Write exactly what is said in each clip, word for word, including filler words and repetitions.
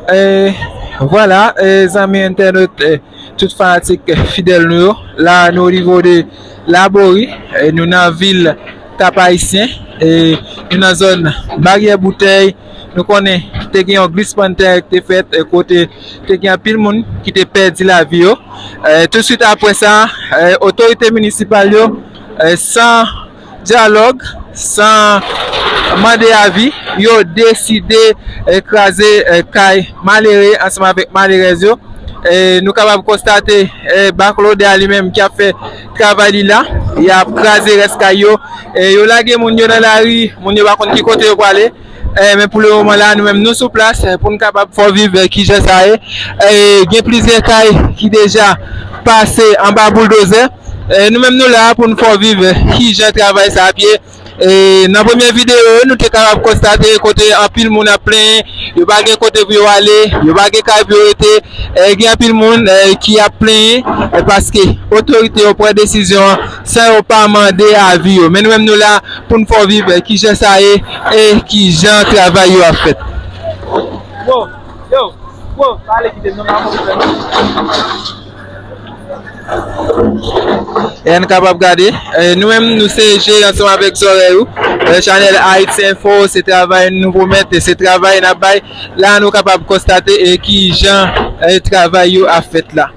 E, vwala, e, zanmi entènot, e, tout fanatik, e, fidèl nou yo. La, nou o nivo de Labori, e, nou nan vil Kap Ayisyen, e, nou nan zòn Baryè Boutèy. Nou konnen te gen yon glisman tè ki te fèt, e, kote te gen anpil moun ki te pèdi lavi yo. E, tousuit apre sa, e, otorite minisipal yo, e, san dyalòg, san mande avi, yo deside, e, kraze, e, kay malere ansanm avèk malerèz yo. E, nou kapab konstate, e, baklodè a li menm ki ap fè travay li la, y ap kraze rès kay yo. E, yo lage moun yo nan lari, moun yo pa konn ki kote yo prale. E, men pou le moman la, nou menm nou sou plas, e, pou n kapab fè w viv, e, kijan sa ye. E, gen plizyè kay ki deja pase anba bouldozè. E, nou menm nou la pou n fè w viv, e, kijan travay sa ap ye. E, nan premye videyo, nou te kapab konstate kote anpil moun ap plenyen, yo pa gen kote pou yo ale, yo pa gen kay pou yo rete. E, gen anpil moun, e, ki ap plenyen, e, paske otorite yo pran desizyon an san yo pa mande avi yo. Men nou menm nou la pou n fè w viv, e, kijan sa ye e kijan travay yo ap fèt. Yo, yo, yo, pa ale kite m non, pa konprann. E ann kapab gade, e, nou menm nou se je ansanm avèk zòrèy ou, e, chanèl Haiti Info, se travay nou pwomèt, e se travay n ap bay. La nou kapab konstate, e, kijan, e, travay yo ap fèt la.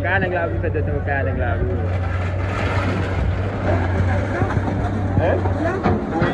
Kay nèg la wi, fè tèt mwen kay nèg la wi. Hein? Wi.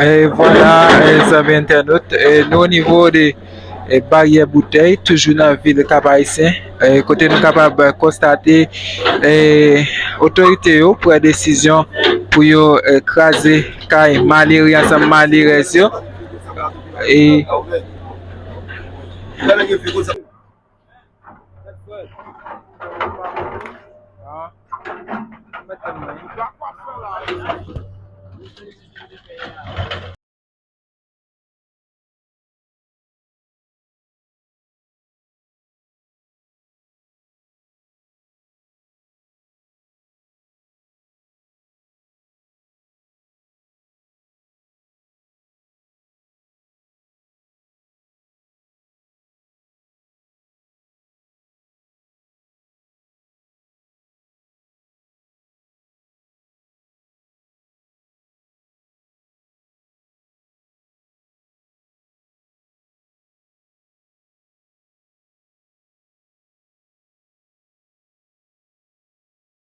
E vwala, e, zanmi entènot, e, nou o nivo de, e, Baryè Boutèy, toujou nan vil Kap Ayisyen, e, kote nou kapab konstate, e, otorite yo pran desizyon pou yo, e, kraze kay malere ansanm malerèz yo. E,